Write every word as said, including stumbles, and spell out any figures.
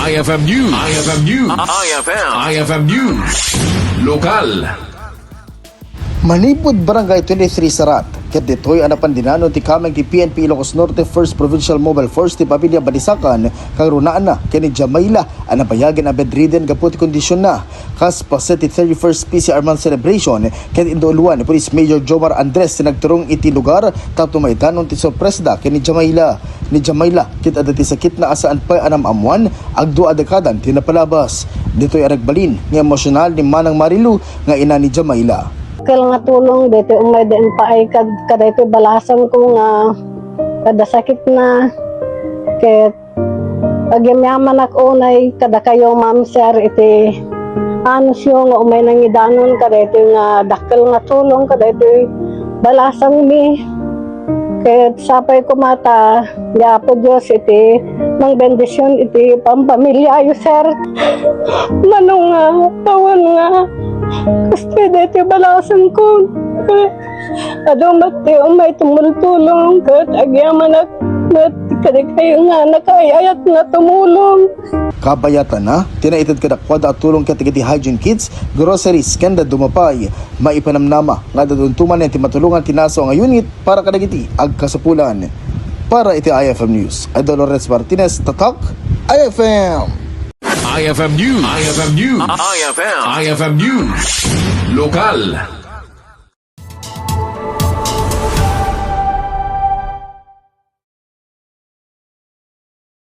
I F M News. I F M News. I F M. I F M News. Lokal. Manipud Barangay twenty-three Sarat, ket ditoy a napan dinanon ti kameng ti P N P Ilocos Norte First Provincial Mobile Force ti pamilia Balisacan, kagrunaanna ken ni Jamaila a nabayagen a bedridden gapu ti kondisionna. Kas paset ti thirty-first P C R Month celebration, ket indauluan ni Police Major Jomar Andres ti nagturong iti lugar tapno maidanon ti sorpresada ken ni Jamaila. Ni Jamaila, ket adda ti sakitna a saan pay a nam-ammoan, agdua a dekadan ti napalabas. Ditoy a nagbalin nga emosyonal ni Manang Marilu nga ina ni Jamaila. Dakkel nga tulong daytoy umay da impaay kad-, kadaytoy balasangko nga kada sakitna. Ket agyamanak unay kadakayo, ma'am, sir, iti anusyo nga umay nangidanon kadaytoy nga dakkel nga tulong kadaytoy balasangmi. Ket sapay koma ta ni Apo Dios iti mangbendision iti pampamiliayo, sir. Mano nga, awan nga, kastoy daytoy balasangko. Adu met ti umay tumultulong, ket agyamanak met kadakayo nga nakaay-ayat nga tumulong. Kabayatanna, ti naited kadakuada a tulong ket dagiti hygiene kits, groceries, ken dadduma pay. Maipanamnama nga adda dadumduman ti matulongan ti nasaw nga unit para kadagiti agkasapulan. Para iti I F M News, Idol Lorenz Martinez, Tatak, I F M. I F M News. I F M News. I F M. I F M News. Lokal.